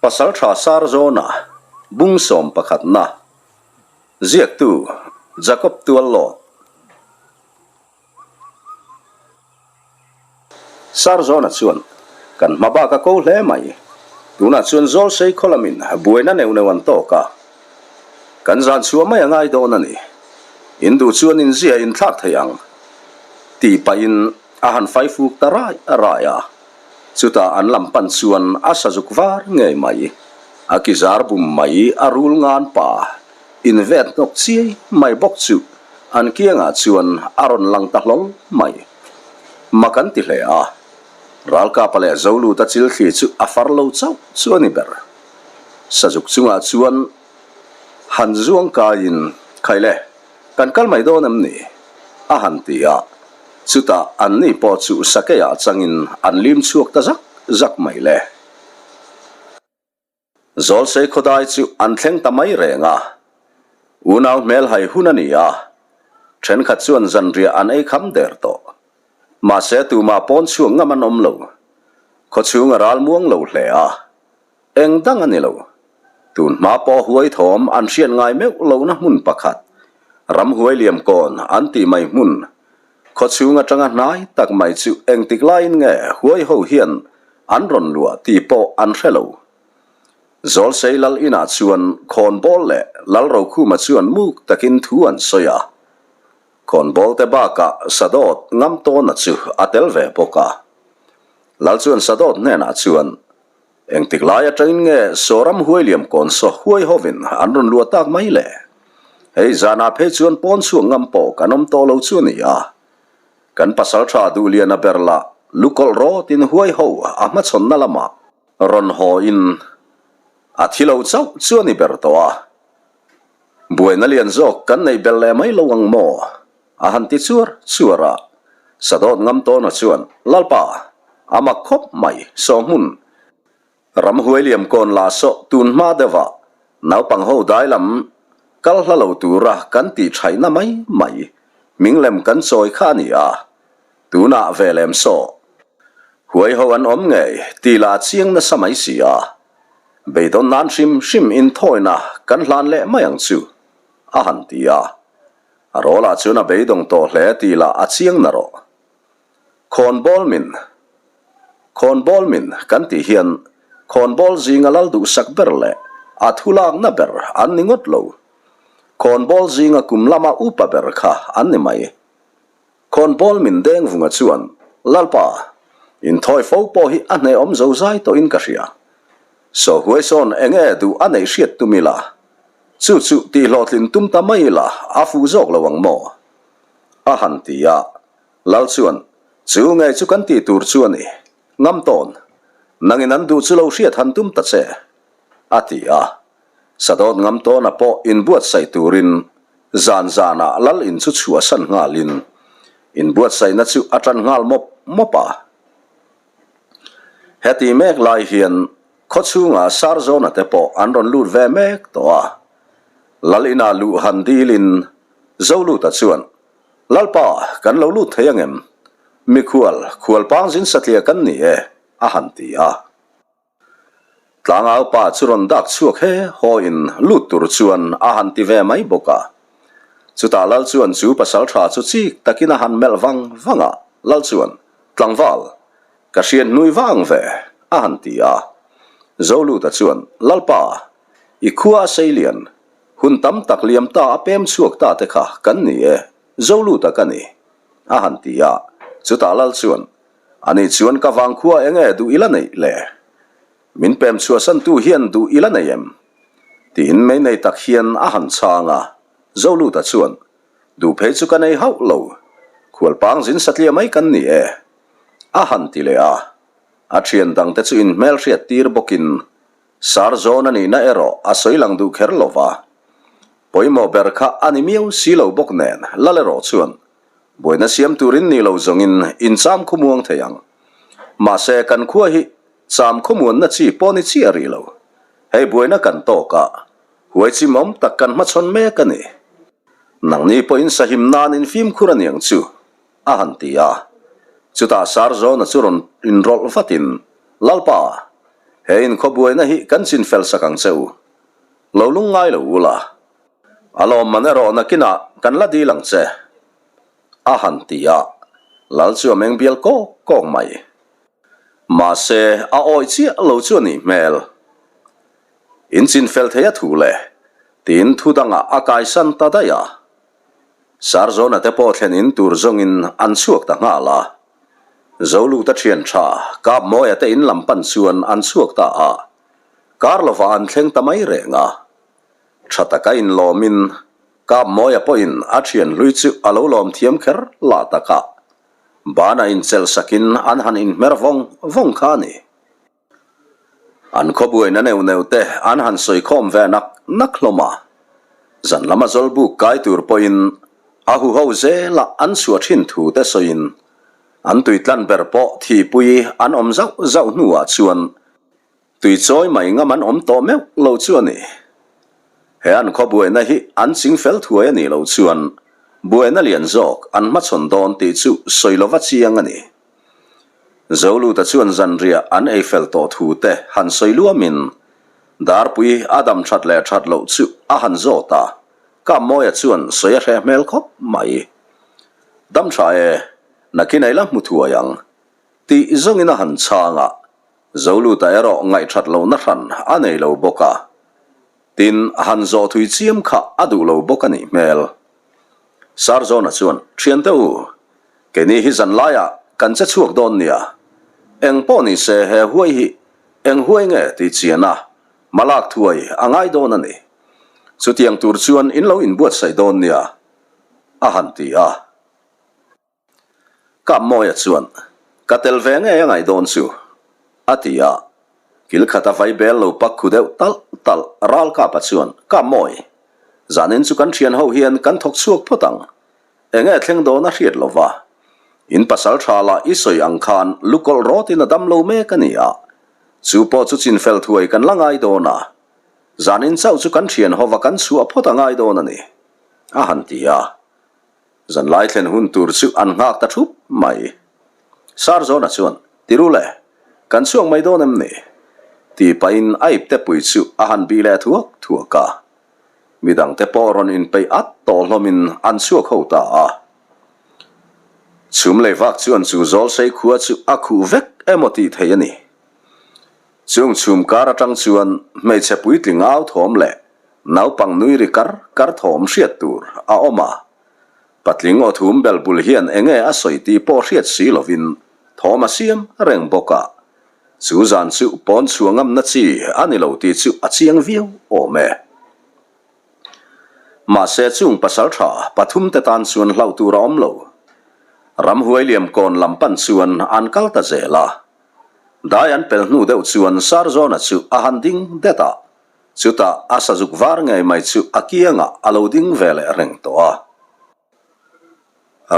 Pasaltha Sarzawna bung sawm pakhatna ziaktu Jacob Tuallawt. Sarzawna chuan, Kan hma bak a ko hle mai. Tunah chuan Zawlsei khaw lamin buaina neuh neuh an tawk a. Kan zan chhuah mai a ngai dawn a ni. In duh chuan inzia inthlak thei ang tih pahin a han faifuk ta rai rai a. Chutah an lam pan chuan a sazuk var ngei mai, a ki zar bum mai, a rul ngan pa invet hnawk chiai mai bawk chu an kiangah chuan a rawn lang ta hlawl mai. Mak an ti hle a, Ralkapa leh Zoluta chilthli chu a far lo chauh chu a ni ber. Sazuk chungah chuan han zuang kaiin, Khaile, kan kal mai dawn em ni? a han ti a. Chutah anni pawh chu sakeiah changin an lim chhuak ta zak zak mai le. Zawlsei khawdai chu an thleng ta mai reng a. Unau hmel hai hun a ni a, thenkhat chuan zanriah an ei kham der tawh. Mahse tumah pawn chhuak ngam an awm lo. Khawchhung a ral muang lo hle a. Eng dang a ni lo. Tun hma pawh huai thawm an hriat ngai meuh lohna hmun pakhat, ramhuai liam kawn an tih mai hmun, khawchhung atanga hnai tak mai chu engtik laiin nge huai ho hian an rawn luah tih pawh an hre lo. Zawlsei lal inah chuan khawnbawl leh Lalrokhuma chuan muk takin thu an sawi a. Khawnbawl te bakah Sadawt Ngamtawna chu a tel ve bawk a. Lal chuan Sadawt hnenah chuan, Engtik lai atangin nge Sawram huai liam kawn saw huai hovin an rawn luah tak mai le? Hei zanah phei chuan pawn chhuak ngam pawh kan awm tawh lo chu a ni a. Kan pasal tha Duhliana ber lah lukawlh rawtin huai ho a hmachhawnna lamah rawn haw in a thi lo chauh chu a ni ber tawh a. Buaina lian zawk kan neih belh leh mai lo ang maw? A han ti chuar chuar a, Sadawt Ngamtawna chuan, Lalpa, a mak khawp mai, saw hmun ramhuai liam kawn la sawh tun hma deuhah naupang ho dai lam kal hla lo tura kan tih thaihna mai mai hming lem kan chawi kha a ni a, tunah ve lem saw huai ho an awm ngei tih lah a chiang nasa mai si a, beidawn nan hrim hrim inthawina kan hlan leh mai ang chu, a han ti a. A rawlah chuan a beidawng tawh hle tih lah a chiang na rawh. Khawnbawl min Khawnbawl min kan tih hian khawnbawl zinga lal duhsak ber leh a thu lakna ber an ni ngawt lo. Khawnbawl zinga kum lama upa ber kha an ni mai. Khawnbawl min deng vunga chuan, Lalpa, inthawi fo pawh hi a hnehawm zo zai tawhin ka hria. Saw huai sawn enge duh a neih hriat tum ila, chu chu tihhlawhtlin tum ta mai ila a fuh zawk lo ang maw? A han ti a, Lal chuan, Chu ngei chu kan tih tur chu a ni, ngam tawn, nangin an duh chu lo hriat han tum ta che, a ti a. Sadawt ngam tawna pawh inbuatsaih turin zan zanah Lal in chu chhuahsan nghalin inbuatsaihna chu a tan nghal mawp mawp a. Heti mek lai hian khawchhungah Sarzawna te pawh an rawn lut ve mek tawh a. Lal inah luh han dilin Zoluta chuan, Lalpa, kan lo lut thei angem? Mikhual, khualpang zin satliah kan ni e, a han ti a. Tlangau pa chu rawn dak chhuak he haw in lut tur chuan a han ti ve mai bawk a. Chutah Lal chuan chu pasal tha chu chik takin a han melh vang vang a, Lal chuan, Tlangval, ka hriat hnui vang ve, a han ti a. Zoluta chuan, Lalpa, i khua a sei lian, hun tam tak liam ta a pem chhuak ta te kha kan ni e, Zoluta ka ni, a han ti a. Chutah Lal chuan, Ani chuan ka vangkhua eng nge duh ila neih le? Min pem chhuahsantu hian duh ila nei em? Tiin mei nei tak hian a han chhang a, Zoluta chuan, Duh phei chu ka nei hauh lo, khualpang zin satliah mai kan ni e, a han ti leh a. A thian dangte chu inhmelhriat tir bawkin Sar zawn a nihna erawh a sawi lang duh kher lo va. Pawimawh ber kha a ni miau si lo bawk nen Lal erawh chuan Buaina siam turin ni lo zawngin in cham khawmuang thei ang. Mahse kan khua hi cham khawmuanna chi pawh ni chiah rih lo. Hei buaina kan tawk a, huai chimawm tak kan hmachhawn mek a ni. Nangni pawhin sahim nan in fimkhur a niang chu, a han ti a. Chutah Sarzawna chu rawn inrawlh vatin, Lalpa! He inkhawbuaina hi kan chinfel sak ang che u. Lo lungngai lo ula. A lawmman erawh nakinah kan la dil ang che. A han ti a, Lal chu a meng bial kawk kawk mai. Mahse, a awih chiah lo chu a nih hmel. In chinfel thei a thu le, tiin thu dangah a kaisan ta daih a. Sarzawna te pawh thlen in tur zawngin an chhuak ta nghal a. Zoluta thian tha Kapmawia te in lam pan chuan an chhuak ta a. Kar lovah an thleng ta mai reng a. Tha taka inlawmin Kapmawia pawhin a thian hlui chu a lo lawm thiam kher lah tak a. Banah inchelh sakin an han inhmer vawng vawng kha a ni. An khawbuaina neuh neuh te an han sawi khawm ve nak nak hlawm a. Zan lama zawlbuk kai tur pawhin a huho zela an chhuah thin thu te sawiin an tuitlan ber pawh thihpui an awm zauh zauh hnuah chuan Tui chawi mai ngam an awm tawh meuh lo chu a ni. He an khaw buaina hi an ching fel thuai a nih loh chuan buaina lian zawk an hmachhawn dawn tih chu sawi lova chiang a ni. Zoluta chuan zanriah an ei fel tawh thu te han sawi luamin Darpui a dam that leh that loh chu a han zawt a, Kammawia chuan sawi a hreh hmel khawp mai. Dam tha e, nakin ei la hmu thuai ang tih zawngin a han chhang a, Zoluta erawh ngaihthat lohna hran a nei lo bawk a, tin, han zawh thui chiam kha a duh lo bawk a nih hmel. Sarzawna chuan, Thiante u, keini hi zan laiah kan che chhuak dawn nia. Eng pawh ni se he huai hi eng huai nge tih chian a, hmalak thuai a ngai dawn a ni. Chutiang tur chuan in lo inbuatsaih dawn nia, a han ti a. Kapmawia chuan, Ka tel ve ngei a ngaih dawn chu, a ti a. Kil khat a vai bel lo pak khu deuh talh talh Ralkapa chuan, Kapmawi, zanin chu kan thian ho hian kan thawk chhuak phawt ang. Enge thleng dawn a hriat lo va. In pasal tha lah i sawi ang khan lukawlh rawtin a dam lo mek a ni a. Chu pawh chu chinfel thuai kan la ngai dawn a. Zanin chauh chu kan thian hova kan chhuah phawt a ngai dawn a ni, a han ti a. Zanlai thlen hun tur chu an nghak ta thup mai. Sarzawna chuan, Ti ru le, kan chhuak mai dawn em ni? Tih pahin a ipte pui chu a han bih leh thuak thuak a. Midangte pawh rawn inpeih at tawh hlawmin an chhuak ho ta a. Chhum lei vak chuan chu Zawlsei khua chu a khuh vek emaw tih theih a ni. Chung chhum kar atang chuan hmeichhe puitling au thawm leh naupang nui ri kar kar thawm hriat tur a awm a. Patling aw thum bel bul hian enge a sawi tih pawh hriat si lovin thawm a siam reng bawk a. Chu zan chu pawn chhuah ngamna chi a ni lo tih chu a chiang viau awm e. Mahse chung pasal tha pathum te tan chuan hlauh tur a awm lo. Ramhuai liam kawn lam pan chuan an kal ta zel a. Dai an pel hnu deuh chuan Sarzawna chu a han ding det a, chutah a sazuk var ngei mai chu a kiangah a lo ding ve leh reng tawh a.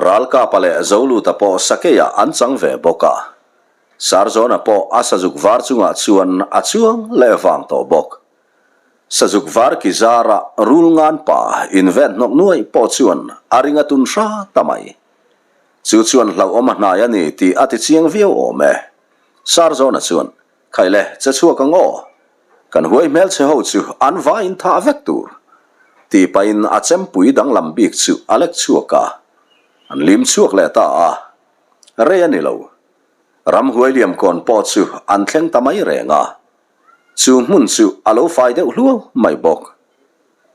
Ralkapa leh Zoluta pawh sakeiah an chang ve bawk a, Sarzawna pawh a sazuk var chungah chuan a chuang leh vang tawh bawk. Sazuk var ki zara rul ngan pa inven hnawk nuai pawh chuan a ring a tun hra ta mai. Chu chuan hlauhawm a hnai a ni tih a ti chiang viau awm e. Sarzawna chuan, Khai le, che chhuak ang aw. Kan huai hmelchhe ho chu an vaiin thah vek tur. Tih pahin a chempui danglam bik chu a lek chhuak a. An lim chhuak leh ta a. Rei a ni lo. Ramhuai liamkawn pawh chu an thleng ta mai reng a. Chu hmun chu a lo fai deuh hluau mai bawk.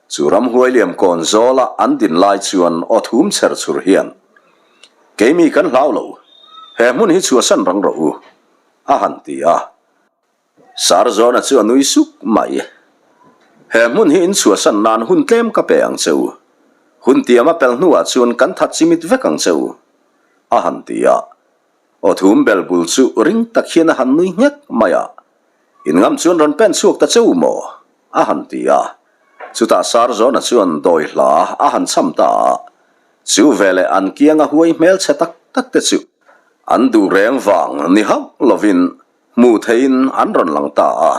Chu ramhuai liam kawn zawla an din lai chuan aw thum chher chhur hian, Keimi kan hlau lo, he hmun hi chhuahsan rang rawh u, a han ti a. Sarzawna chu a nui suk mai. He hmun hi in chhuahsan nan hun tlem ka pe ang che u. Hun tiam a pel hnuah chuan kan that chimit vek ang che u, a han ti a. Aw thum bel bul chu ring tak hian a han nui nghek mai a, In ngam chuan rawn pen chhuak ta che u maw? a han ti a. Chutah Sarzawna chuan dawi hla a han cham ta a, chu veleh an kianga huai hmelchhe tak tak te chu an duh reng vang ni hauh lovin hmuh theihin an rawn lang ta a.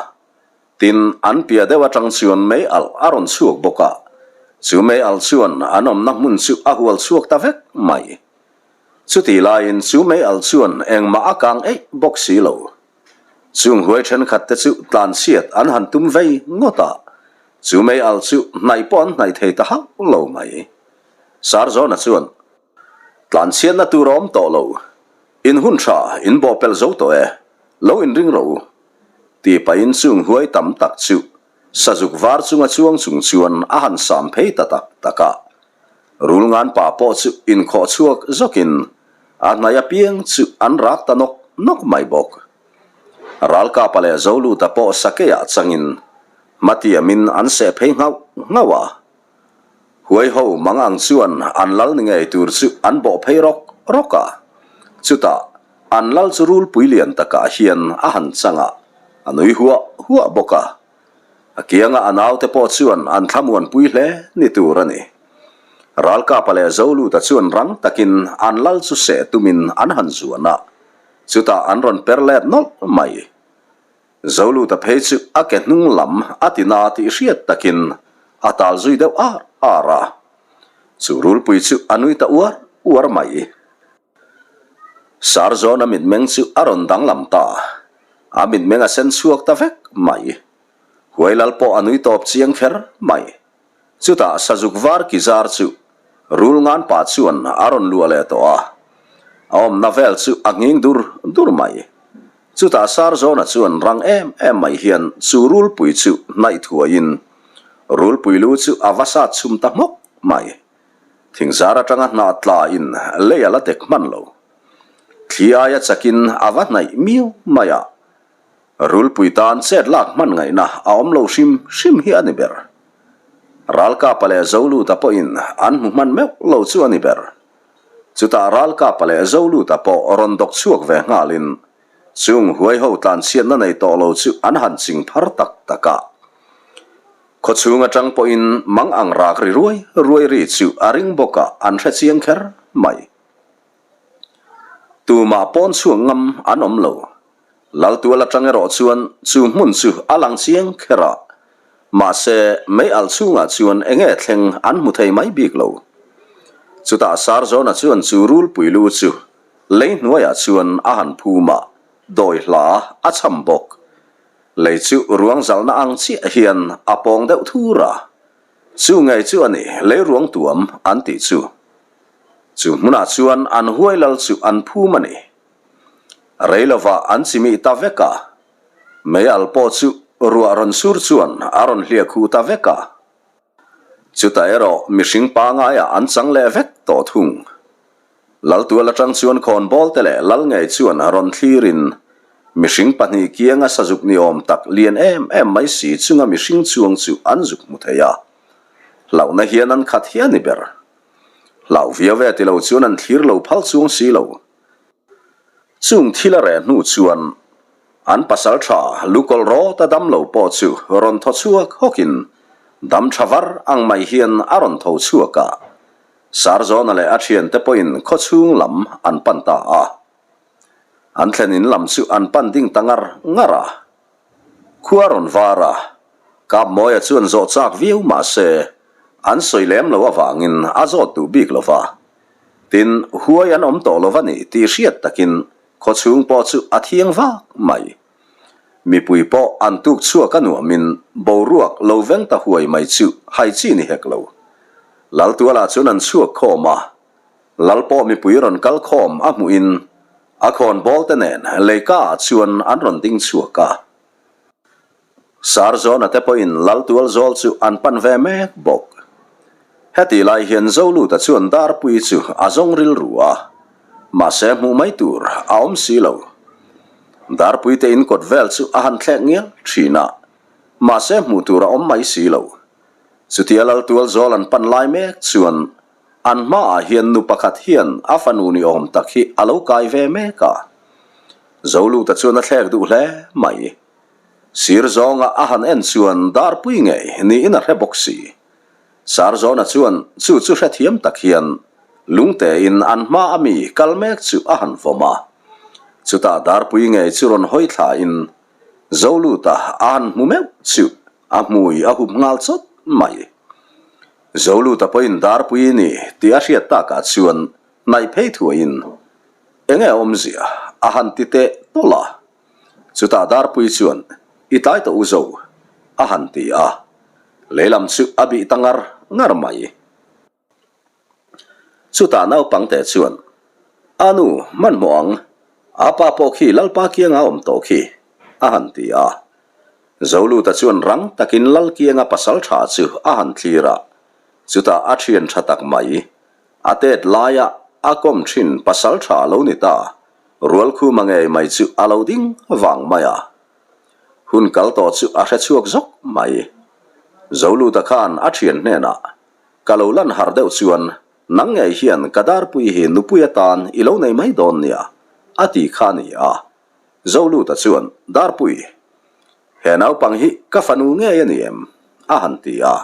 Tin, an piah deuh atang chuan mei alh a rawn chhuak bawk a, chu mei alh chuan an awmna hmun chu a hual chhuak ta vek mai. Chutih laiin chu mei alh chuan engmah a kang eih bawk si lo. Chung huai thenkhat te chu tlanchhiat an han tum vei ngawt a, chu mei al chu hnaih pawh an hnaih thei ta hauh lo mai. Sarzawna chuan, Tlanchhiatna tur a awm tawh lo, in hun tha in bawhpelh zo tawh e, lo inring rawh u, tih pahin chung huai tam tak chu sazuk var chunga chuang chung chuan a han sam phei ta tak tak a. Rulngan pa pawh chu inkhawh chhuak zawkin a hnaih apiang chu an rak ta nawk nawk mai bawk. Ralkapa leh Zoluta pawh sakeiah changin hmatiamin an seh phei nghauh nghauh a. Huaiho mang ang chuan an lal ni ngei tur chu an bawh phei rawk rawk a. Chutah an lal chu rulpui lian takah hian a han chang a, a nui huah huah bawk a. A kianga a naute pawh chuan an thlamuanpui hle ni tur a ni. Ralkapa leh Zoluta chuan rang takin an lal chu seh tumin an han zuan a, chutah an rawn per let nawlh mai. Zoluta phei chu a ke hnung lam a ti na tih hriat takin a tal zui deuh ar ar a, chu rulpui chu a nui ta uar uar mai. Sarzawna mitmeng chu a rawn danglam ta. A mitmeng a sen chhuak ta vek mai. Huailal pawh a nui tawp chiang kher mai. Chutah sazuk var ki zar chu rul ngan pa chuan a rawn luah leh tawh a. A awmna vel chu a nghing dur dur mai. Chutah Sarzawna chuan rang em em mai hian chu rulpui chu hnaih thuaiin rulpui lu chu a va sat chhum ta hmawk mai. Thingzar atanga hnah tla in lei a la dek hman lo. Thli aia chakin a va hnaih miau mai a, rulpui tan chet lak hman ngaihna a awm lo hrim hrim hi a ni ber. Ralkapa leh Zoluta pawhin an hmu hman meuh lo chu a ni ber. Chutah Ralkapa leh Zoluta pawh rawn dawk chhuak ve nghalin chung huaiho tlanchhiatna nei tawh lo chu an han ching phar tak tak a. Khawchhung atang pawhin mang ang rak ri ruai ruai ri chu a ring bawk a, an hre chiang kher mai. Tumah pawn chhuak ngam an awm lo. Laltual atang erawh chuan chu hmun chu a lang chiang kher a, mahse mei alh chhungah chuan enge thleng an hmu thei mai bik lo. Chutah Sarzawna chuan chu rulpui lu chu lei hnuaiah chuan a han phum a, dawi hla a cham bawk. Lei chu ruang zalhna ang chiah hian a pawng deuh thur a, chu ngei chu a ni lei ruang tuam an tih chu. Chu hmunah chuan an huai lal chu an phum a ni. Rei lovah an chimih ta vek a, mei al pawh chu ruah rawn sur chuan a rawn hliah khuh ta vek a. Chutah erawh mihring pangaiah an chang leh vek tawh thung. Laltual atang chuan khawnbawl te leh lal ngei chuan rawn thlirin mihring pahnih kianga sazuk ni awm tak lian em em mai si chunga mihring chuang chu an zuk hmu thei a. Hlauhna hian an khat hi a ni ber. Hlauh viau e ti lo chuan an thlir lo phal chuang si lo. Chung thil a reh hnu chuan an pasal tha lukawlh rawt a dam lo pawh chu rawn thaw chhuak hawkin dam tha var ang mai hian a rawn tho chhuak a, Sarzawna leh a thiante pawhin khawchhung lam an pan ta a. An thlen in lam chu an pan ding ta ngar ngar a. Khua rawn var a, Kapmawia chuan zawh chak viau mah se an sawi lem lo avangin a zawt duh bik lo va. Tin, huai an awm tawh lo va ni tih hriat takin khawchhung pawh chu a thiang vak mai. Mipui pawh an tuk chhuak a nuamin boruak lo veng ta huai mai chu hai chi ni hek lo. Laltualah chuan an chhuak khawm a, Lal pawh mipui rawn kal khawm a hmuhin a khawnbawl te nen leika ah chuan an rawn ding chhuak a. Sarzawna te pawhin Laltual zawl chu an pan ve mek bawk. Heti lai hian Zoluta chuan Darpui chu a zawng rilru a, mahse hmuh mai tur a awm si lo. Darpui te in kawt vel chu a han thlek ngial thin a, mahse hmuh tur a awm mai si lo. Chutia Laltual zawl an pan lai mek chuan an hmaah hian nu pakhat hian a fanu ni awm tak hi a lo kai ve mek a. Zoluta chuan a thlek duh hle mai. Sir zawnga a han en chuan darpui ngei niin a hre bawk si. Sarzawna chuan chu chu hrethiam tak hian lungtein an hma a mi kal mek chu a han vawm a. Chutah darpui ngei chu rawn hawi thlain Zoluta a han hmu meuh chu a hmui a hup nghal chawt mai. Zoluta pawhin darpui ni tih a hriat takah chuan hnaih phei thuaiin enge awmzia a han ti teh tawlh a. Chutah Darpui chuan, I tlai tawh u zo, a han ti a. Lei lam chu a bih ta ngar ngar mai. Chutah naupangte chuan, A nu, hmanhmawh ang, a pa pawh khi Lalpa kianga awm tawh khi, a han ti a. Zoluta chuan rang takin Lal kianga pasal tha chu a han thlir a, chutah a thian tha tak mai, a tet laia a kawm thin pasal tha a lo ni ta, Rualkhuma ngei mai chu a lo ding vang mai a. Hun kal tawh chu a hre chhuak zawk mai. Zoluta khan a thian hnenah, Ka lo lan har deuh chuan nang ngei hian ka darpui hi nupui atan i lo nei mai dawn nia, a ti kha a ni a. Zoluta chuan, Darpui, he naupang hi ka fanu ngei a ni em? a han ti a.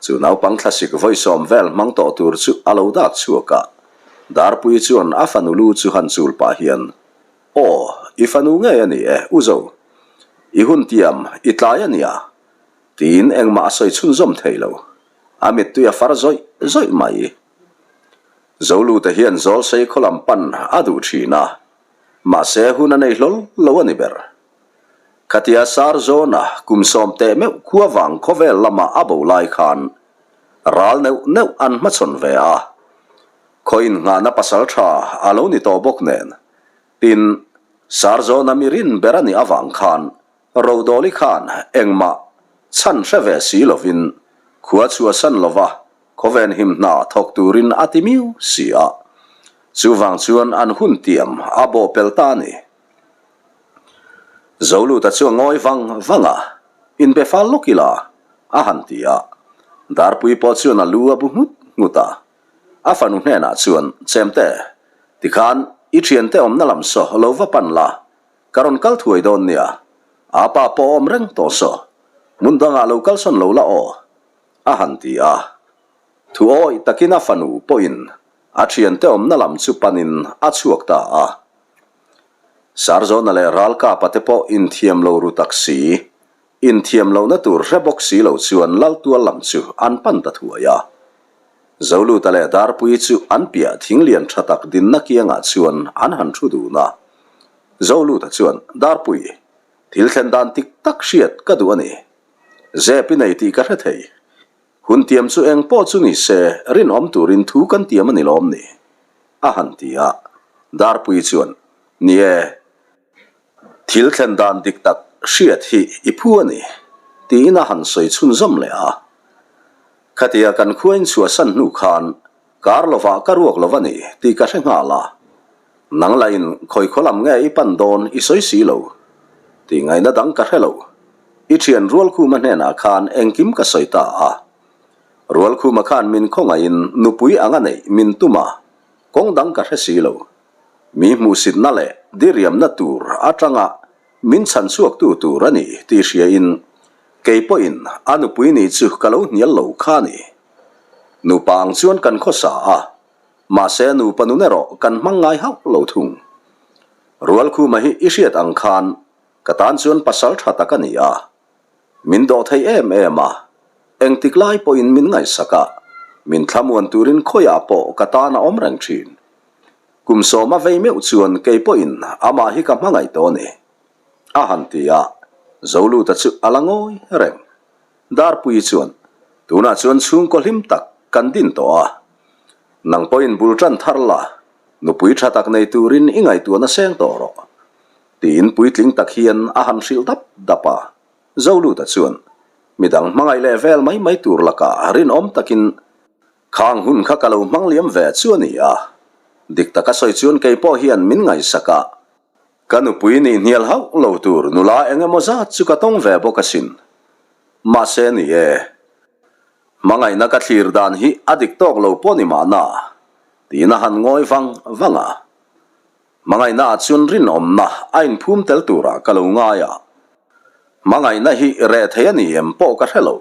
Chu naupang thlasik vawisawm vel hmang tawh tur chu a lo dak chhuak a. Darpui chuan a fanu lu chu han chul pah hian, Aw, i fanu ngei a ni e, U Zo. I hun tiam i tlai a nia, tiin engmah a sawi chhunzawm thei lo. A mittui a far zawih zawih mai. Zolute hian Zawlsei khaw lam pan a duh thin a, mahse hun a nei hlawl lo a ni ber. Khatia sar zawna kum sawm teh meuh khua vang khawvel lama a bo lai khan ral neuh neuh an hmachhawn ve a, khaw innghahna pasal tha a lo ni tawh bawk nen, tin, sar zawna mi rin ber a nih avang khan Rodawli khan engmah chhan hre ve si lovin khua chhuahsan lova khawven him hna thawk turin a ti miu si a. Chuvang chuan an hun tiam a bawh pel ta a ni. Zoluta chu a ngawi vang vang a, Inbe fal lawk ila, a han ti a. Darpui pawh chuan a lu a bu nghut nghut a. A fanu hnenah chuan, Chemte, tikhan i thiante awmna lam saw lo va pan la, Ka rawn kal thuai dawn nia, a pa pawh awm reng tawh saw, hmun dangah lo kalsawn lo la aw, a han ti a. Thu awih takin a fanu pawhin a thiante awmna lam chu panin a chhuak ta a. Sarzawna leh Ralkapa te pawh inthiam lo ru tak si, inthiam lohna tur hre bawk si lo chuan Laltual lam chu an pan ta thuai a. Zoluta leh Darpuii chu an piah thinglian tha tak dinna kiangah chuan an han thu dun a. Zoluta chuan, Darpui, thil thlen dan tik tak hriat ka duh a ni. Zep i nei tih ka hre thei. Hun tiam chu eng pawh chu ni se, rinawm turin thu kan tiam a ni lawm ni? A han ti a. Darpui chuan, Ni e, thil thlen dan dik tak hriat hi i phu a ni, tiin a han sawi chhunzawm leh a. Khatia kan khua inchhuahsan hnu khan Kar lovah ka ruak lo a ni tih ka hre nghal a, nang lahin khawi khaw lam nge i pan dawn i sawi si lo tih ngaihna dang ka hre lo. I thian Rualkhuma hnenah khan engkim ka sawi ta a, Rualkhuma khan min khawngaihin nupui anga neih min tum a, kawng dang ka hre si lo. Mi hmuhsitna leh diriamna tur atanga min chhan chhuaktu tur a ni tih hriain kei pawhin a nupui nih chu ka lo hnial lo kha a ni. Nupa ang chuan kan khawsa a, mahse nupa nun erawh kan hmang ngai hauh lo thung. Rualkhuma hi i hriat ang khan ka tan chuan pasal tha tak a ni a, min dawh thei em em a, engtik lai pawhin min ngaihsak a, min thlamuan turin khawiah pawh ka tan a awm reng thin. Kum sawma vei meuh chuan kei pawhin amah hi ka hmangaih tawh a ni, a han ti a, Zoluta chu a la ngawi reng. Darpuii chuan, Tunah chuan chhungkaw hlim tak kan din tawh a. Nang pawhin bul tan thar la, nupui tha tak nei turin i ngaihtuahna seng tawh rawh. Tiin puitling tak hian a han hrilh dap dap a. Zoluta chuan, Midang hmangaih leh vel mai mai tur lakah rinawm takin khang hun kha ka lo hmang liam ve chu a ni a. Dik taka sawi chuan kei pawh hian min ngaihsak a. Ka nupui nih hnial hauh lo tur nula eng emaw zat chu ka tawng ve bawk asin. Mahse ni e, hmangaihna ka thlir dan hi a dik tawk lo pawh ni mahna, tiin a han ngawi vang vang a. Hmangaihna ah chuan rinawmna a inphum tel turah ka lo ngai a. Hmangaihna hi reh thei a ni em pawh ka hre lo.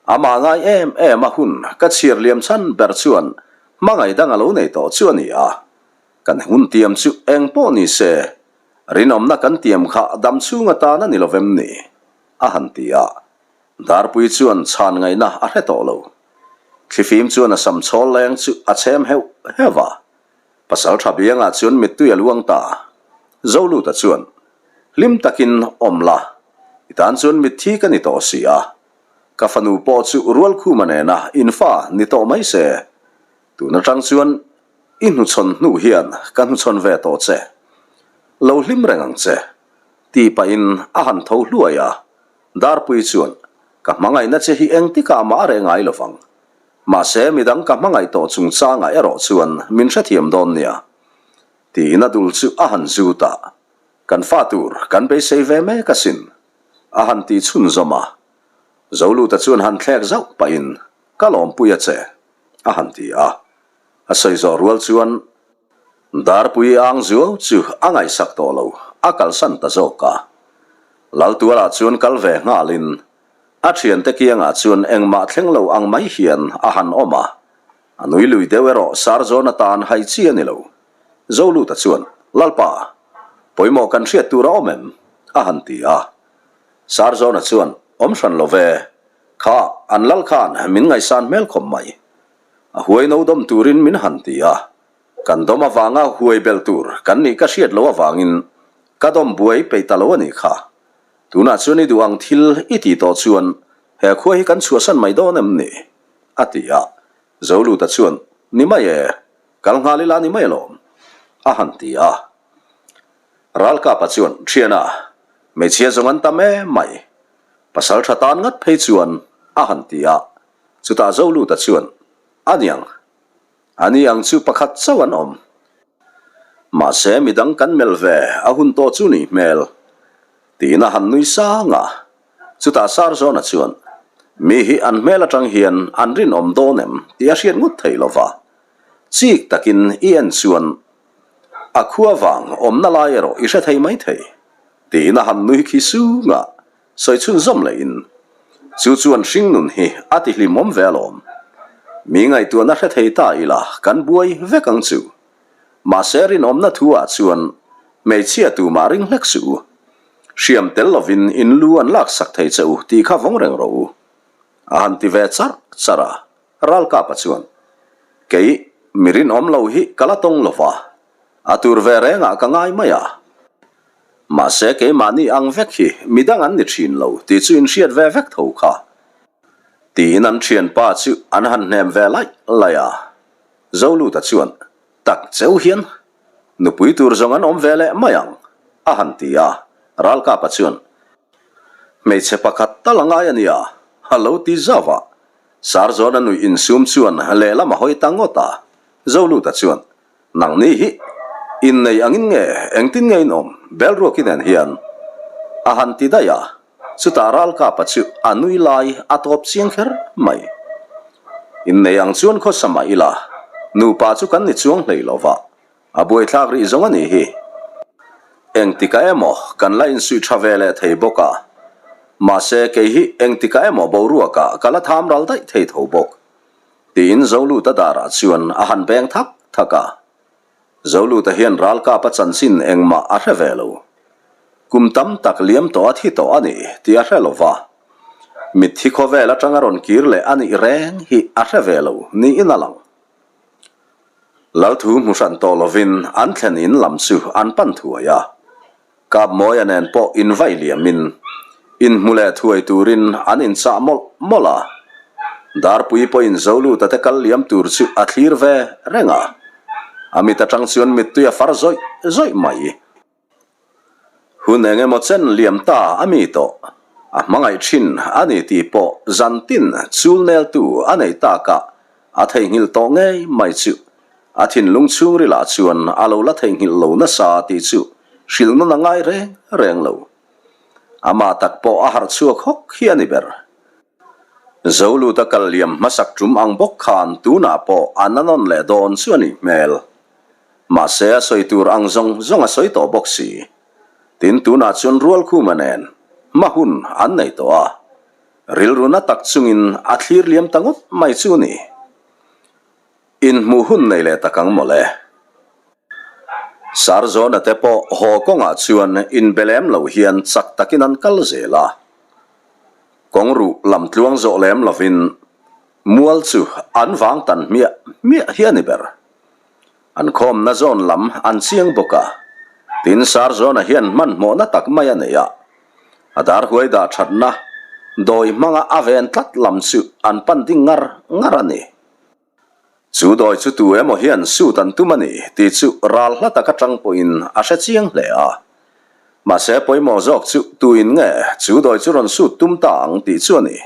Amah ngai em em a hun ka chhiar liam chhan ber chuan hmangaih dang a lo nei tawh chu a ni a. Kan hun tiam chu eng pawh ni se, rinawmna kan tiam kha dam chhung atan a ni lovem ni? a han ti a. Darpui chuan chhan ngaihna a hre tawh lo. Thlifim chuan a sam chhawl leng chu a chhem heuh heuh a. Pasal tha biangah chuan mittui a luang ta. Zoluta chuan. Hlim takin awm la, i tan chuan mitthi ka ni tawh si a. Ka fanu pawh chu Rualkhuma nena infa ni tawh mai se. Tun atang chuan i hnuchhawn hnu hian ka hnuchhawn ve tawh che. Lo hlim reng ang che, tih pahin a han tho hluai a. Darpui chuan, Ka hmangaihna che hi engtikah mah a reh ngai lo vang. Mahse midang ka hmangaih tawh chungchangah erawh chuan min hrethiam dawn nia. Tiin a dul chu a han zut a. Kan fa tur kan beisei ve mek asin, a han ti chhunzawm a. Zoluta chuan han thlek zauh pahin, Ka lawmpui a che, a han ti a. A sawi zawh rual chuan Darpui ang zuau chu a ngaihsak tawh lo, a kalsan ta zawk a. Laltualah chuan kal ve nghalin a thiante kiangah chuan engmah thleng lo ang mai hian a han awm a. A nui lui deuh erawh Sarzawn atan hai chi a ni lo. Zoluta chuan, Lalpa, pawimawh kan hriat tur a awm em? a han ti a. Sarzawna chuan, Awm hran lo ve. Kha, an lal khan min ngaihsan hmel khawp mai. A huai no dawm turin min han ti a. Kan dawm avanga huai belh tur kan nih ka hriat loh avangin ka dawm buai peih ta lo a nih kha. Tunah chuan i duh ang thil i tih tawh chuan he khua hi kan chhuahsan mai dawn em ni? a ti a. Zoluta chuan, Ni mai e, kal nghal ila ni mai alawm, a han ti a. Ralkapa chuan, Thiana, hmeichhia zawng an tam em mai. Pasal tha tan ngat phei chuan, a han ti a. Chutah Zoluta chuan, A niang, a ni ang chu pakhat chauh an awm. Mahse midang kan melh ve a hun tawh chu nih hmel, tiin a han nui sang a. Chutah Sarzawna chuan, Mi hi an hmel atang hian an rinawm dawn em tih a hriat ngawt thei lo va. Chik takin i en chuan a khua vang awmna lai erawh i hre thei mai thei, tiin a han nui khi sung a, sawi chhunzawm lehin, Chu chuan hringnun hi a ti hlimawm ve alawm. Mi ngaihtuahna hre thei ta ila kan buai vek ang chu. Mahse rinawmna thu ah chuan hmeichhia tumah ring hlek suh u. Hriam tel lovin in lu an laksak thei che u tih kha vawng reng rawh u. A han ti ve charh charh a, Ralkapa chuan, Kei mi rinawm lo hi ka la tawng lo va, a tur ve rengah ka ngai mai a. Mahse keimahni ang vek hi midang an ni thin lo tih chu in hriat ve vek tho kha. Tiin an thianpa chu an han hnem ve laih laih a. Zoluta chuan, Tak cheu hian nupui tur zawng an awm ve leh mai ang, a han ti a. Ralkapa chuan, Hmeichhe pakhat tal a ngai a nia, a lo ti zauh a. Sarzawna nuih insum chuan lehlam a hawi ta ngawt a. Zoluta chuan, Nangni hi innei angin nge engtin nge in awm Belruaki nen hian? A han ti daih a. Chutah Ralkapa chu a nui lai a tawp chiang kher mai. Innei ang chuan khawsa mah ila, nupa chu kan ni chuang hlei lo va, a buaithlak rih zawng a nih hi. Engtikah emaw kan la insuih tha ve leh thei bawk a, mahse kei hi engtikah emaw boruakah ka la tham ral daih thei tho bawk, tiin Zoluta darah chuan a han beng thak thak a. Zoluta hian ralkap a chanchin engmah a hre ve lo. Kum tam tak liam tawh a thi tawh a ni tih a hre lo va. Mitthi khawvel atanga rawn kir leh a nih reng hi a hre ve lo niin a lang. Lalthu hmu hran tawh lovin an thlen in lam chu an pan thuai a. Kapmawia nen pawh invaih liamin inhmu leh thuai turin an inchah mawlh mawlh a. Darpui pawhin Zoluta te kal liam tur chu a thlir ve reng a. A mit atang chuan mittui a far zawih zawih mai. Hun eng emaw chen liam ta a mi tawh. A hmangaih thin a ni tih pawh zantin chul neltu a nei takah a theihnghilh tawh ngei mai chu. A thinlung chhungrilah chuan a lo la theihnghilh lo nasa tih chu hrilh nawn a ngai reng reng lo. Amah tak pawh a harh chhuak hawk hi a ni ber. Zoluta kal liam hmasak tum ang bawk khan tunah pawh a na nawn leh dawn chu a nih hmel. Mahse a sawi tur ang zawng zawng a sawi tawh bawk si. Tin tunah chuan Rualkhuma nen hma hun an nei tawh a. Rilru na tak chungin a thlir liam ta ngawt mai chu a ni. Inhmuh hun nei leh tak ang mawle. Sarzawna te pawh haw kawngah chuan inbe lem lo hian chak takin an kal zel a. Kawng ruh lam tluang zawh lem lovin mual chu an vang tan hmiah hmiah hi a ni ber. An khawmna zawn lam an chiang bawk a. Tin, Sarzawna hian hmanhmawhna tak mai a nei a, a dar huai dah thatna dawi hmanga a ven tlat lam chu an pan ding ngar ngar a ni. Chu dawi chu tu emaw hian suit an tum a ni tih chu ral hla tak atang pawhin a hre chiang hle a. Mahse pawimawh zawk chu tuin nge chu dawi chu rawn suit tum ta ang tih chu a ni.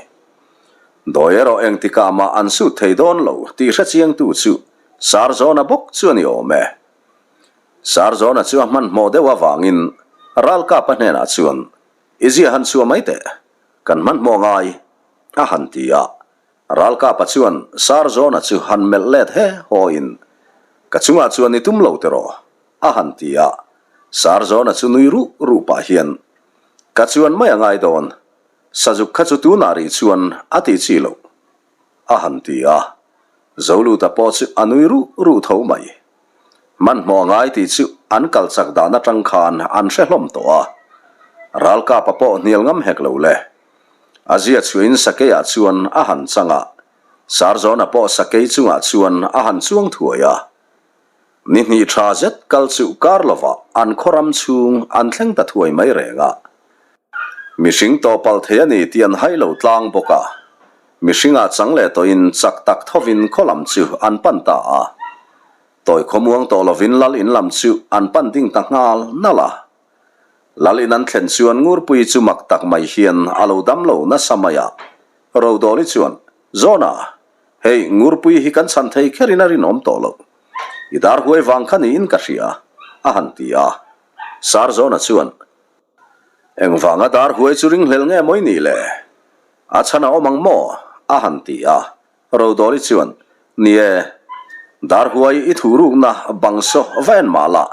Dawi erawh engtikah mah an suit thei dawn lo tih hre chiangtu chu Sarzawna bawk chu a ni awm e. Sarzawna chu a hmanhmawh deuh avangin Ralkapa hnenah chuan, I zia han chhuah mai teh, kan hmanhmawh ngai, a han ti a. Ralkapa chuan Sarzawna chu han melh let he hawiin, Ka chungah chuan i tum lo tiraw? a han ti a. Sarzawna chu nui ruh ruh pah hian, Ka chuan mai a ngai dawn, Sazuk kha chu tunah rih chuan a ti chi loh, a han ti a. Zoluta pawh chu a nui ruh ruh tho mai. Hmanhmawh a ngai tih chu an kal chak dan atang khan an hre hlawm tawh a. Ralkapa pawh hnial ngam hek lo le. A zia chhuahin sakeiah chuan a han chang a, Sarzawna pawh sakei chungah chuan a han chuang thuai a. Ni hnih tha zet kal chu kar lovah an khaw ram chhung an thleng ta thuai mai reng a. Mihring tawh palh thei a ni tih an hai lo tlang bawk a. Mihringah chang leh tawhin chak tak thovin khaw lam chu an pan ta a. Tawi khawmuang tawh lovin lal in lam chu an pan ding ta nghal nalh a. Lal in an thlen chuan Ngurpui chu mak tak mai hian a lo dam lo nasa mai a. Rodawli chuan, Zawna, hei Ngurpui hi kan chhan thei kherin a rinawm tawh lo. I dar huai vang kha niin ka hria, a han ti a. Sarzawna chuan, Engvanga dar huai chu ringhlel nge mawi ni le? A chhan a awm ang maw? a han ti a. Rodawli chuan, Ni e, Darhuai i thuhrukna bang saw va en mah la,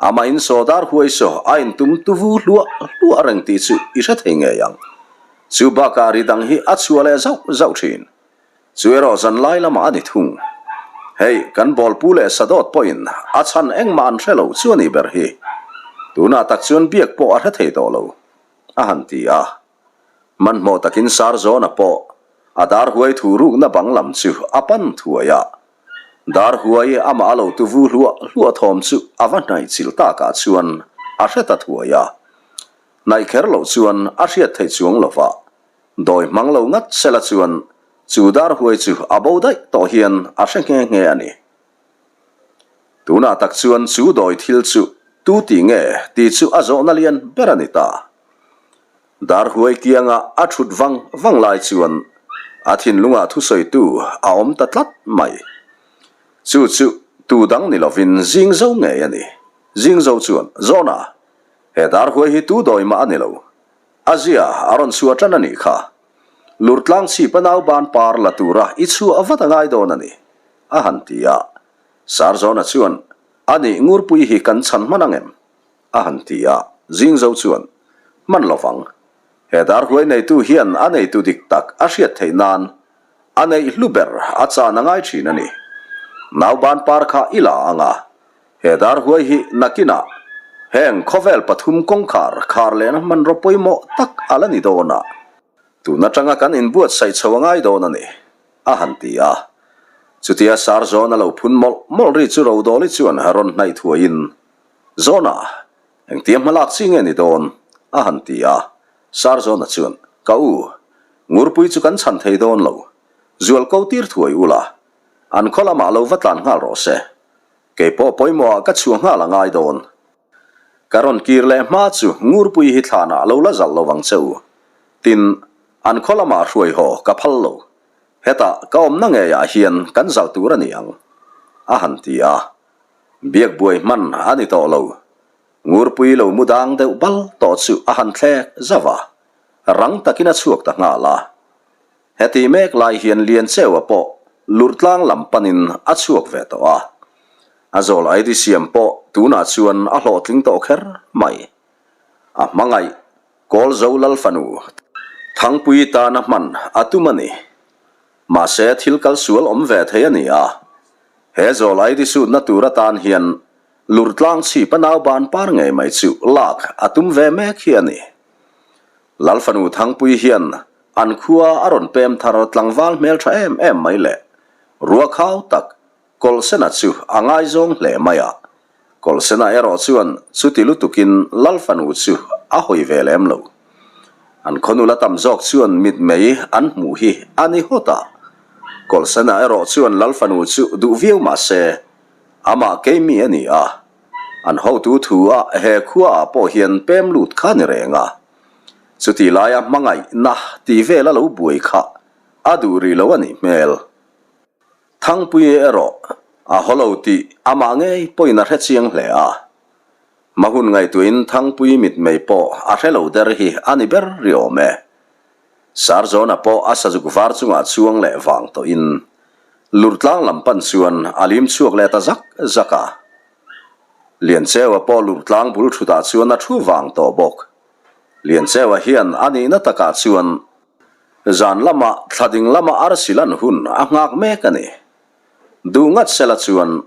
amah in saw Darhuai saw a intum tuvu hluah hluah reng tih chu i hre thei ngei ang. Chu bakah ri dang hi a chhuah leh zauh zauh thin. Chu erawh zanlai lamah a ni thung. Hei, kan bawlpu leh sadawt pawhin a chhan engmah an hre lo chu a nih ber hi. Tunah tak chuan biak pawh a hre thei tawh lo, a han ti a. Hmanhmawh takin Sarzawna pawh a darhuai thu rukna bang lam chu a pan thuai a. Darhuai amah a lo tuvu hluah hluah thawm chu a va hnaih chilh takah chuan a hre ta thuai a. Hnaih kher loh chuan a hriat theih chuang lo va, dawi hmang lo ngat sela chuan chu darhuai chu a bo daih tawh hian a hre nghe nghe a ni. Tunah tak chuan chu dawi thil chu tu tih nge tih chu a zawhna lian ber a ni ta. Darhuai kianga a thut vang vang lai chuan a thinlungah thusawitu a awm ta tlat mai. Chu chu tu dang ni lovin Zingzo ngei a ni. Zingzo chuan, Zawna, he Darhuai hi tu dawi mah a ni lo. A zia a rawn chhuah tan a nih kha. Lurtlang chhipa nau ban par la tura i chhuah vat a ngai dawn a ni, a han ti a. Sarzawna chuan, A nih Ngurpui hi kan chhan hman ang em? A han ti a, Zingzo chuan, Hman lo vang. He darhuai neitu hian a neitu dik tak a hriat theih nan a neih hlu ber a chan a ngai thin a ni. Nauban par kha i la ang a, he darhuai hi nakinah heng khawvel pathum kawngkhar khar lehna hmanraw pawimawh tak a la ni dawn a, tun atanga kan inbuatsaih chho a ngai dawn a ni, a han ti a. Chutia Sarzawn a lo phun mawlh mawlh ri chu Rodawli chuan rawn hnaih thuaiin, Zawna, engtia hmalak chi nge ni dawn? a han ti a. Sarzawna chuan, Ka u, Ngurpui chu kan chhan thei dawn lo. Zual ko tir thuai ula, an khaw lamah lo va tlan nghal rawh se. Kei pawh pawimawhah ka chhuah nghal a ngai dawn. Ka rawn kir leh hma chu Ngurpui hi thlanah lo la zalh lo vang che u. Tin, an khaw lamah hruai haw ka phal lo. Hetah ka awmna ngeiah hian kan zalh tur a ni ang, a han ti a. Biak buai hman a ni tawh lo. Ngurpui lo mu dang deuh bal tawh chu a han thlek zauh a, rang takin a chhuak ta nghal a. Heti mek lai hian Liancheua pawh lurtlang lam panin a chhuak ve tawh a. A zawl ID siam pawh tunah chuan a hlawhtling tawh kher mai. A hmangaih Kawlzo Lalfanu Thangpui tana hman a tum a ni. Mahse thil kal sual awm ve thei a ni a. He zawl ID sutna tur atan hian lurtlang chhip a nau ban par ngei mai chu lak a tum ve mek hi a ni. Lalfanu Thangpui hian an khua a rawn pem thar tlangval hmeltha em em mai leh ruakhau tak Kawlhsena chu a ngaizawng hle mai a. Kawlhsena erawh chuan chuti lutukin Lal fanu chu a hawi ve lem lo. An khaw nula tam zawk chuan mitmei an hmuh hi a ni hawt a. Kawlhsena erawh chuan Lal fanu chu duh viau mah se, amah keimi a ni a. An hotu thu a he khuaah pawh hian pem lut kha ni reng a. Chuti laia hmangaihna tih vel a lo buai kha a duh rih lo a nih hmel. Thangpuii erawh a haw lo tih amah ngei pawhin a hre chiang hle a. Hma hun ngaihtuahin Thangpuii mitmei pawh a hre lo der hi a ni ber ri awm e. Sarzawna pawh a sazuk var chungah chuang leh vang tawhin Lurtlang lam pan chuan a lim chhuak leh ta zak zak a. Liancheua pawh Lurtlang bul thutah chuan a thu vang tawh bawk. Liancheua hian a nihna takah chuan Zan lama thla ding lama arsi lan hun a nghak mek a ni. Duh ngat sela chuan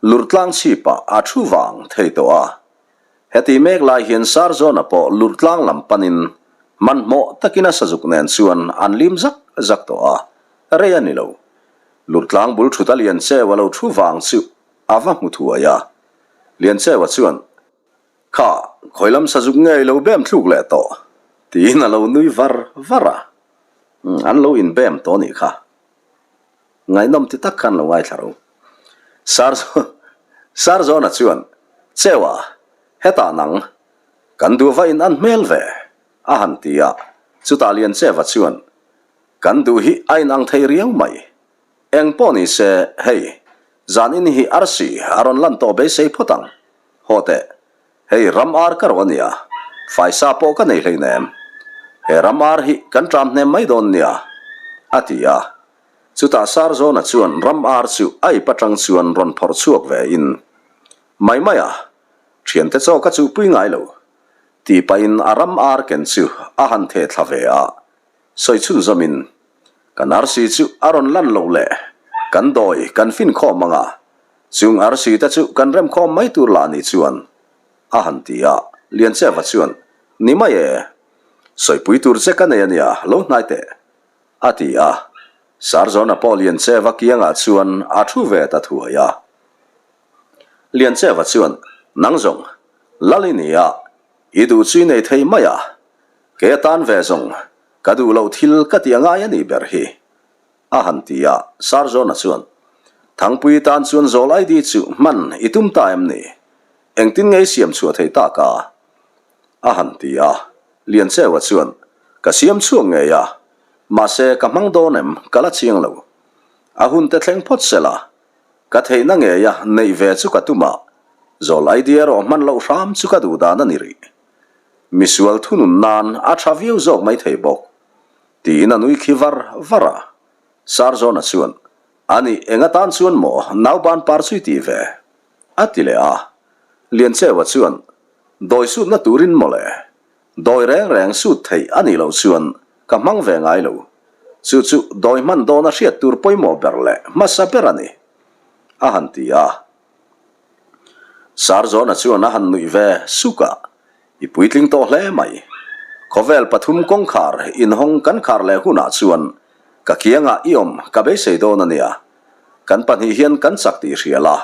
Lurtlang chhipah a thu vang thei tawh a. Heti mek lai hian Sarzawna pawh Lurtlang lam panin hmanhmawh takin a sazuk nen chuan an lim zak zak tawh a, rei a ni lo. Lurtlang bul thut a Liancheua lo thu vang chu a va hmu thuai a. Liancheua chuan. Kha, khawi lam sazuk nge i lo bem thluk leh tawh? tiin a lo nui var var a. Umm, an lo inbem tawh nih kha. Ngaihnawm ti tak khan lo ngaithla ro. Sir Sir Zawna chuan, Cheua, hetah nang, kan duh va in an hmel ve, a han ti a. Chutah Liancheva chuan, Kan duh hi a inang thei riau mai. Eng pawh ni se, hei, zan in hi arsi a rawn lan tawh beisei phawt ang. Haw teh, hei ram ar ka rawh a nia, faisa pawh ka nei hleinem. He ram ar hi kan ṭam hnem mai dawn nia, a ti a. Chutah Sarzawna chuan ram ar chu a ip aṭang chuan rawn phawrh chhuak ve in, Mai mai a, ṭhiante chaw ka chuhpui ngai lo, tih pahin a ram ar ken chu a han theh thla ve a. Sawi chhunzawmin, Kan arsi chu a rawn lan loh leh kan dawi kan fin khawm ang a, chung arsi te chu kan rem khawm mai tur lah ni chuan, a han ti a. Liancheva chuan, Ni mai e, sawipui tur che ka nei a nia, lo hnai teh, a ti a. Sarzawna pawh Liancheva kiangah chuan a thu ve ta thuai a. Liancheva chuan, Nang zawng, Lal i ni a, i duh chu i nei thei mai a, Kei atan ve zawng ka duh loh thil ka ti a ngai a nih ber hi, a han ti a. Sarzawna chuan, Thangpui tan chuan zawl ID chu hman i tum ta em ni? Engtin nge i siam chhuah thei tak a? a han ti a. Liancheua chuan, Ka siam chhuak ngei a, mahse ka hmang dawn em ka la chiang lo. A hun te thleng phawt se la, ka theihna ngeia neih ve chu ka tum a, zawl ID erawh hman loh hram chu ka duh dan a ni rih. Misual thunun nan a tha viau zawk mai thei bawk, tiin a nui khi var var a. Sarzawna chuan, A nih, eng atan chuan maw nauban par chu i tih ve? a ti leh a. Liancheua chuan, Dawi sutna turin maw le? Dawi reng reng sut theih a nih loh chuan ka hmang ve ngai lo. Chu chu dawi hman dawna hriat tur pawimawh ber leh hmasa ber a ni, a han ti a. Sarzawna chuan a han nuih ve suk a, I puitling tawh hle mai. Khawvel pathum kawngkhar inhawng kan khar leh hunah chuan ka kiangah i awm ka beisei dawn a nia. Kan pahnih hian kan chak tih hria la,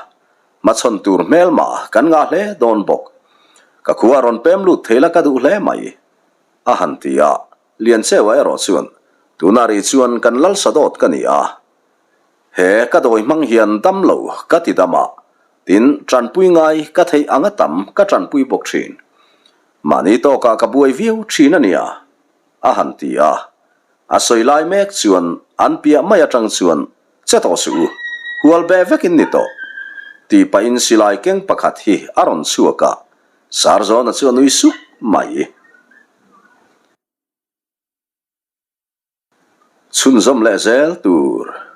hmachhawn tur hmelma kan ngah hle dawn bawk. Ka khua rawn pem lut thei la ka duh hle mai, a han ti a. Liancheua erawh chuan, Tunah rih chuan kan lal sadawt ka ni a. He ka dawi hmang hian dam lo ka ti dam a, tin tanpui ngai ka theih anga tam ka tanpui bawk thin. Mahni tawkah ka buai viau thin a nia, a han ti a. A sawi lai mek chuan an piah mai atang chuan che tawh suh u, hual beh vekin ni tawh, tih pahin silai keng pakhat hi a rawn chhuak a, Sarzawna chu a nui suk mai. Chhunzawm leh zel tur.